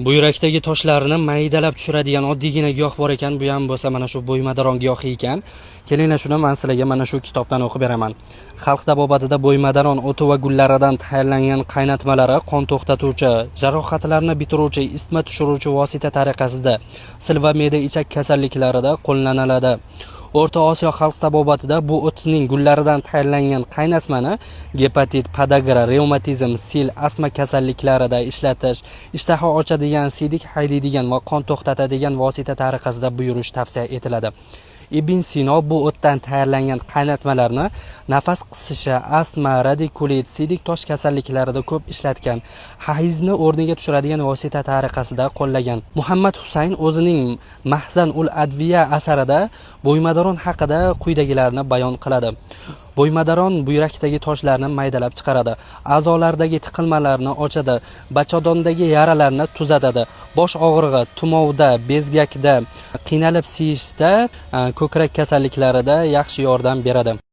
Buyrakdagi toshlarni maydalab tushiradigan oddiygina giyoh bor ekan, bu ham bo'lsa mana shu bo'ymadaron giyohi ekan. Kelinglar, shuni man sizlarga mana shu kitobdan o'qib beraman. Xalq tabobatida bo'ymadaron o'ti va gullaridan tayyorlangan qaynatmalari qon to'xtatuvchi, jarohatlarni bitiruvchi, isitma tushiruvchi vosita tariqasida sil va me'da ichak kasalliklarida qo'llaniladi. O'rta Osiyo xalq tabobatida bu o'tning gullaridan tayyorlangan qaynatmani gepatit, podagra, revmatizm, sil, astma kasalliklarida ishlatish, ishtaha ochadigan, siydik haydaydigan va qon to'xtatadigan vosita tariqasida buyurish tavsiya etiladi. Ibn Sino bu o'tdan tayyorlangan qaynatmalarni nafas qisishi, astma, radikulit, siydik tosh kasalliklarida ko'p ishlatgan, hayzni o'rniga tushiradigan vosita tariqasida qo'llagan. Muhammad Husayn o'zining Mahzan ul Adviya asarida bo'ymadaron haqida quyidagilarni bayon qiladi. Bo'ymadaron buyrakdagi toshlarni maydalab chiqaradi, a'zolardagi tiqilmalarni ochadi, bachadondagi yaralarni tuzatadi, bosh og'rig'i, tumovda, bezgakda, qiynalib siyishda, ko'krak kasalliklarida yaxshi yordam beradi.